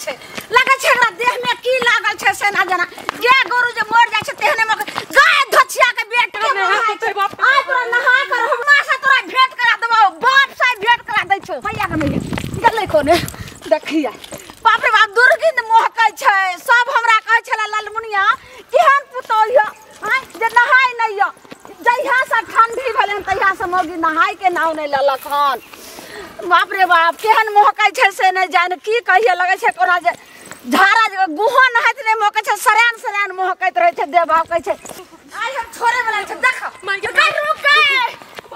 छै लगै छै एकरा देह में की लागल छै से ना जाना जे गोरु जे मर जाइ छै तेहने में गाय धछिया के बेटा आइ तोरा नहा कर हमरा से तोरा भेंट करा देबौ बाप से भेंट करा दै छौ भैया के मैया गेलै कोने देखिया बाप रे बाप दुर्गिंद मोहकै छै सब हमरा कहै छला ललमुनिया केहन पुतोह य आइ जे नहाय नै य जहिया से ठंडी भेलै तहिया से मौगी नहाय के नाव नै लेलक हन बाप रे बाप केहन मोहकै छै से नै जान की कहिए लगै छै कोना जे झाड़ा जे गुहो नहाइत नै मोहकै छै सरान सरान मोहकैत रहै छै देह भाव छै आइ हम छोड़े वाला छै देख रुक गए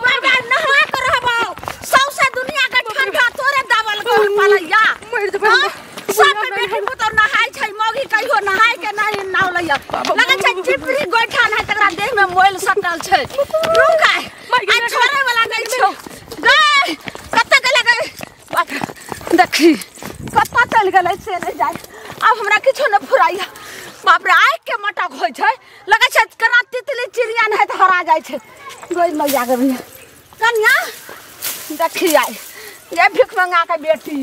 बाबा नहा के रहबौ सौसे दुनिया के ठंडा तोरे दाबल कर पालैया मरि जेबै सब के बेटी पुतोह नहाय छै मौगी कहियो नहाय के नहीं नाव लैया लगै छै चिपरी गोइठा नहाय तकरा देह में मोइल सटल छै रुक आइ छोड़े वाला नै छौ गए कतऽ गेलै गए बाप देखी कतऽ चलि गेलै से नहि जाय आब हमरा किछो नहि फुराइया बाप रे आँखि के मटक होइ छै लगै छै केना तितली चिड़िया नहाइत हरा जाइ छै गई मैया के भैया कनिया देखी आइ ये भिख मंगा के बेटी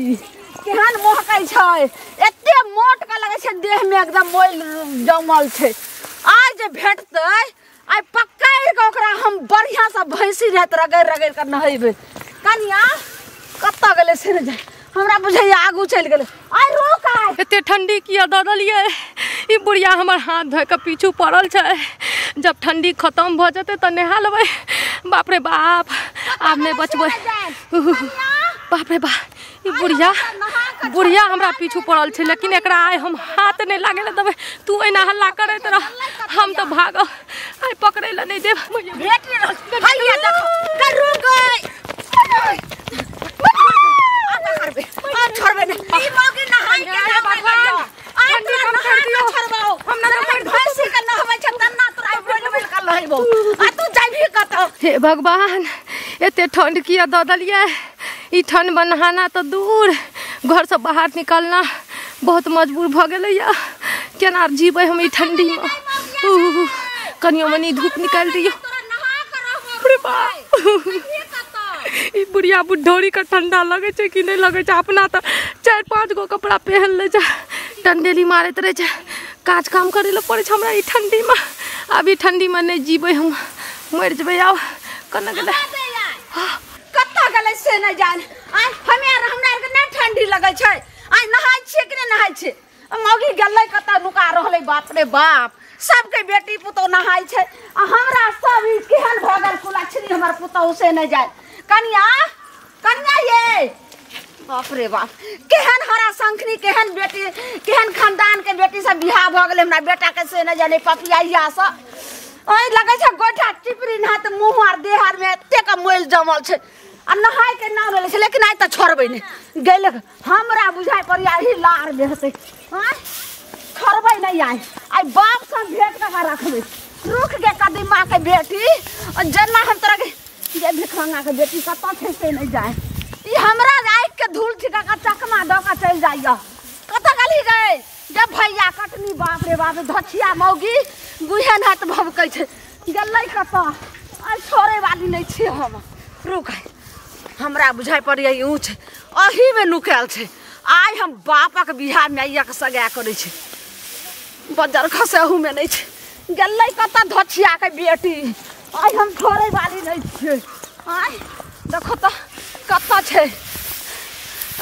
केहन मोहकै छै एते मोट के लगै छै देह में एकदम मोइल जमल छै आइ जे भेटतै आइ पकड़ि के ओकरा हम बढ़िया से भैंसी रहत रगड़ि रगड़ि के नहेबै कनिया कतऽ गेलै से नहि जाय हमरा बुझैया आगू चलि गेलै आइ रुक आइ एते ठंडी किया दऽ देलियै ई बुढ़िया हमर हाथ धोइ के पीछू पड़ल छै जब ठंडी खत्म भऽ जेतै तऽ नहा लेबै बाप रे बाप आब नहि बचबै बाप रे बाप ई बुढ़िया बुढ़िया हमरा पीछू पड़ल छै लेकिन एकरा आइ हम हाथ नहि लागे लए देबै तू एना हल्ला करैत रह हम तऽ भागब आइ पकड़ै लए नहि देब भेट नहि रहल हैया देखो करू गई आब छोड़बे नहि ई मौगी नहाय के नाम आइ तोरा नहा के छोड़बौ हम ना तोरा भैंसी के नहबै छै तन्ना तोरा बोल बोल के लहेबौ आ तू जाबही कतौ हे भगवान एते ठंड किया दऽ देलियै ई ठंडमे नहाना तऽ दूर घरसँ बाहर निकलना बहुत मजबूर भऽ गेलैया केना जीबै हम ई ठंडीमे कनियो मनी धूप निकालि दियौ तोरा नहा के रहबौ रे बाप ई बुढ़िया बुढ़ौरी के ठंडा लगै छै कि नहि लगै छै अपना तऽ 4-5 गो कपड़ा पहन लै छै टंडेली मारैत रहै छै काज काम करै लए पड़ै छै हमरा ई ठंडीमे आब ई ठंडीमे नहि जीबै हम मरि जेबै आब केना गेलै कतऽ गेलै से नहि जान आइ हमे आर हमरा आरके नहि ठंडी लगै छै आइ नहाय छियै कि नहि नहाय छियै मौगी गेलै कतऽ नुका रहलै बाप रे बाप सबके बेटी पुतोह नहाय छै आ हमरा सब ई केहन भऽ गेल कुलक्षणी हमर पुतोह से नहि जाय कनिया कनिया ये बाप रे बाप केहन हरा शंखनी केहन बेटी केहन खानदान के बेटी सब बियाह भऽ गेलै हमरा बेटा के से नहि जाने पपिया सब ओहि लगै छै गोइठा चिपरी नहात मुँह आर देह आर में एतेक मोइल जमल छै आ नहाय के नाम लेले छै लेकिन आइ तऽ छोड़बै नहि गेल हमरा बुझाइ पड़ैया एही लार में हेतै आँय छोड़बै नहि आइ आइ बाप से भेंट कऽ के रखबै रुक गे कदीमा के बेटी आ जेना हम तोरा के जे भिखमंगा के बेटी कतऽ छै से नहि जाय ई हमरा आँखि के धूल छिका के चकमा दऽ के चलि जाइया कतऽ गेली गए जब भैया कटनी बाप रे बाप धछिया मौगी गुहेन हाथ भभकै छै गेलै कतऽ आइ छोड़े वाली नहि छियै हम रुक हमरा बुझाइ पड़ैया ई ऊँच अहीमे नुकायल छै आइ हम बापक बियाह माइयाके सगाय करै छै बजर खसे अहूमे नहि छै गेलै कतऽ धछिया के बेटी आइ हम छोड़े वाली नहि छियै आइ देखो तऽ कतऽ छै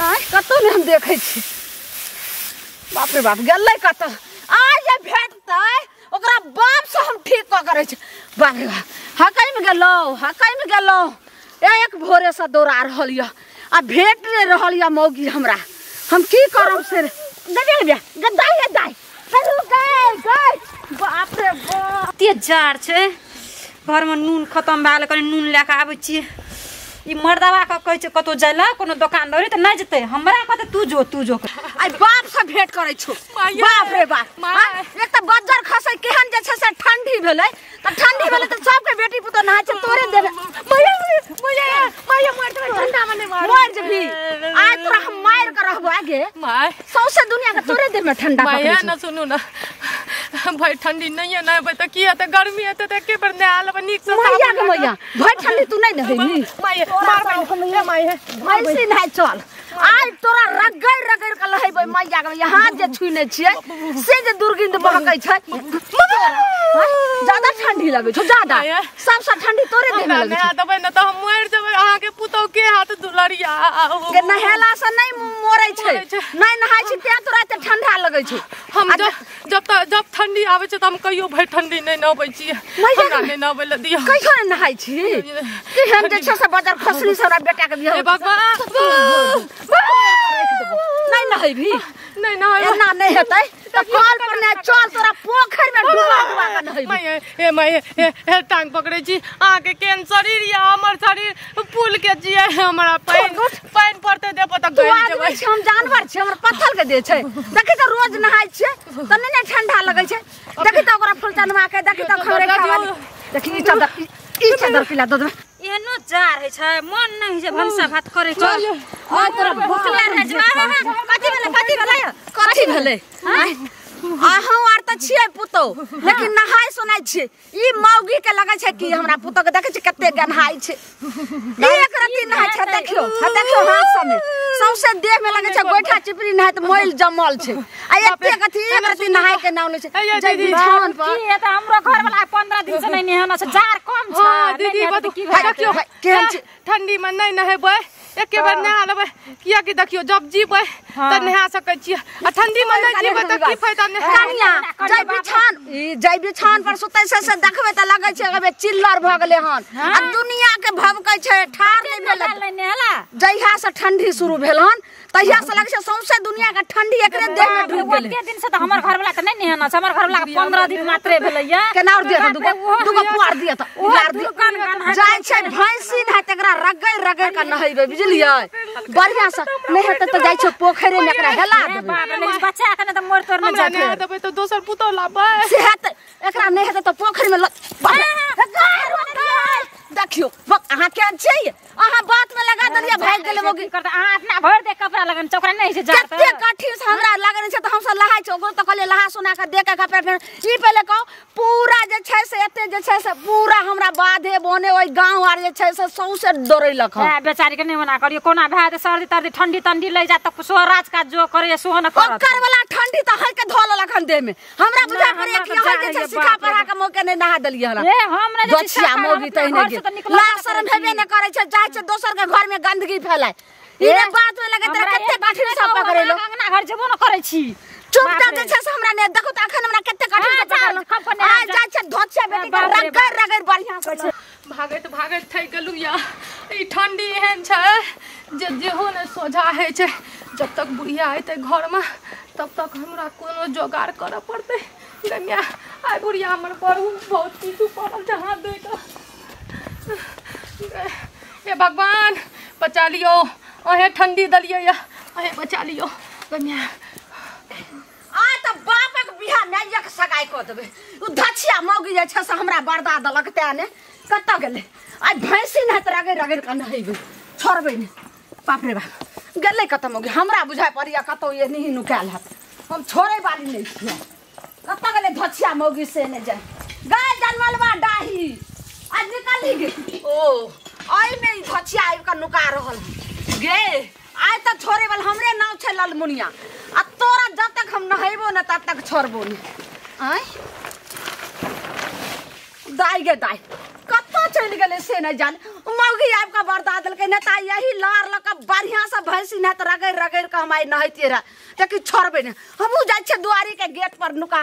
आइ कतौ नहि हम देखै छी बाप रे बाप गेलै कतऽ आइ जे भेटतै ओकरा बाप से हम ठीक कऽ करै छी बाप रे बाप हकैमे गेलहुँ हकैमे गेलहुँ एक भोरे से दौड़ा रहल यऽ आ भेट नहि रहल यऽ मौगी हमरा हम की करब से गदे गदे दाइ गे दाइ गए गए बाप रे बाप एते जाड़ छै घरमे नून खतम भए गेलै कनि नून लए कऽ आबै छियै ई मर्दवा के कहै छै कतौ जाय लए कोनो दोकान दौरी तऽ नहि जेतै हमरा कहतै तू जो तू जो आइ बाप से भेंट करै छौ बाप रे बाप एक तऽ बज्जर खसै केहन जे छै से ठंडी भेलै तऽ ठंडी भेलै तऽ सबके बेटी पुतोह नहाय छै तोरे देबै मैया मैया मैया मारि देबै ठंडा मे नहि मार मरि जेबही आइ तोरा हम मारि के रहबो आगे my सौंसे दुनिया के तोरे देह में ठंडा माय पकड़ै ना सुनू ना भाई ठंडी नहीं है ना भाई तो की हेतै गर्मी हेतै तऽ एके बेर नहा लेबै नीक से मैया के मैया भरि ठंडी तू नहीं नहेबी माय मारबै ए my भैंसी नहाय चल आइ तोरा रगड़ रगड़ के लहेबै। गई मैया के हाथ जे छुने छियै से जे दुर्गंध बहकै छै ज्यादा ठंडी लगै छौ ज्यादा सबसे ठंडी तोरे देह में लगै छै। देबै न त हम मर जेबै अहाँ के पुतौ के हाथ दुलरिया के नहेला से नहीं मरै छै नहीं नहाय छै तें तोरा एते ठंडा लगै छै। हम जब ठंडी आबै छै त हम कहियो भरि ठंडी नहीं नहबै छियै हमरा नहीं नहबै ल दियौ कहियो नहीं नहाय छी केहन जे छै से बजार खसनी से हमरा बेटा के बियाह हे भगवान नहीं नहेबी नहीं नहेबी एना नहीं हेतै त कल पर ने चल तोरा पोखर में डुबा डुबा के नहेबी। ए my ए टांग पकड़ै छी अहाँ के केहन शरीर या हमर शरीर पुल के जिए हमरा पानि पानि पड़तै देह पर त गलि जेबै। हम जानवर छी हमर पत्थर के देह छै देखै त रोज नहाय छियै त नहीं ने ठंडा लगै छै देखै त ओकरा फुलचनमा के देखै त खरे खावा देखी ई चादर ई चादर पिला दऽ देबै। एहनो जार है छै मन नहीं छै भनसा भात करे के आ तोरा भुखले रह जा। कथि भेलै कथि भेलै कथि भेलै अहाँ आर त छियै पुतौ लेकिन नहाय सोनाय छियै ई मौगी के लगै छै कि हमरा पुतौ के देखै छै कते गन्हाय छै एक रत्ती नहाय छै देखियौ हां देखियौ हाथ सब में सौंसे देह में लगै छै गोइठा चिपरी नहाय त मैल जमल छै आ एते कथि एक रत्ती नहाय के नाम लै छै जे बिछान पर की त हमरो घर वाला 15 दिन से नहीं नहाना छै जार कम छै। हां दीदी देखियौ केहन छै ठंडी में नहीं नहेबै एके बेर नहा लेबै किया कि देखियौ जब जीबै त नहा सकै छियै आ ठंडी में नहीं जीबै त की फायदा नहा। कनिया जै बिछान ई जै बिछान पर सुतै छै से देखबै त लगै छै अबे चिल्लर भ गेलै हन आ दुनिया के भभकै छै ठार नै भेलै जहिया से ठंडी शुरू भेल हन तहिया से लगै छै सौंसे दुनिया के ठंडी एकरे देह में ढुक गेलै। ओते दिन से त हमर घर वाला त नहीं नहाना छै हमर घर वाला के 15 दिन मात्रे भेलै या केना और दिया दुगो दुगो पुआर दिया त उलार दिया जाय छै भैंसी नहाय तकरा रगड़ रगड़ के नहेबै बुझलियै बढ़िया से नहीं हेतै त जाय छै पोखरे में एकरा हेला देबै। बाप रे बच्चा के ने त मोर तोर न हमरा जाय नहा देबै त दोसर पुतौ लाबै से हेतै एकरा नहीं हेतै त पोखरि में देखियौ अहाँ केहन छियै अहाँ बात में लगा देलियै भागि गेलै मौगी करता अहाँ अपना भरि दे कपड़ा लगन चौकरा नहीं छै जात कते कठिन से हमरा लगन छै त हम सब लहाय छै ओकरो त कहलियै लहा सोना के दे के कपड़ा पहिन ई पहिले कहू पूरा जे छै से एते जे छै से पूरा हमरा बाधे बोने ओहि गांव आर जे छै से सौंसे दौड़ैलक हन। ए बेचारी के नहीं मना करियो कोना भए जे सर्दी तर्दी ठंडी तंडी लग जात त सो राज काज जो करे सोहो न करत ओकर वाला ठंडी त हर के धो लेलक हन देह में हमरा बुझा पड़ै कि अहाँ जे छै सिखा पढ़ा के मौके नहीं नहा देलियै हमरा ए हमरा जे बचिया मौगी त एने ला शरम हेबे न करै छै जाय छै दोसर के घर में गंदगी फैलाय ई रे बात में लगे तोरा कते कठिन से पकड़ेलो अंगना घर जेबो न करै छी चुप त जे छै से हमरा ने देखो त अखन हमरा कते कठिन से पकड़लो आ जाय छै धोछिया बेटी के रगड़ रगड़ बढ़िया से भागैत भागैत थकि गेलहुँ या ई ठंडी एहन छै जे जेहो ने सोझा होइ छै जब तक बुढ़िया अयतै घरमे तब तक हमरा कोनो जोगाड़ करऽ पड़तै। गमिया आइ बुढ़िया हमर बड़ बहुत पीछू पड़ल छै हाथ धोइ कऽ। हे भगवान बचा लियौ अहें ठंडी देलियै या अहें बचा लियौ गमिया। आ त बापक बियाह मायक सगाई कऽ देबै उ धछिया मौगी जे छै से हमरा बरदा देलक तें ने कतऽ गेलै आइ भैंसी नहाइत रगड़ि रगड़ि कऽ नहेबै छोड़बै ने बाप रे बाप गेलै कतऽ मौगी हमरा बुझाइ पड़ैया कतौ एनही नुकायल हैत हम छोड़ै वाली नहि छियै कतऽ गेलै धछिया मौगी से नहि जाय गाय जनमलबा डाही आज निकली गे ओ एहिमे ई धछिया आबि कऽ नुका रहल गे आइ तऽ छोड़े वाला हमरे नाम छै ललमुनिया आ तोरा जब तक हम नहेबो ने तब तक छोड़बो ने आँय दाइ गे दाइ कतऽ चलि गेलै से नहि जान मौगी आबि कऽ बरदा देलकै नहि तऽ यही लार लऽ कऽ बढ़िआँसँ भैंसी नहाइत रगड़ि रगड़ि कऽ हम आइ नहैतियै रहए लेकिन छोड़बै नहि हमहूँ जाइ छियै दुआरीके गेट पर नुका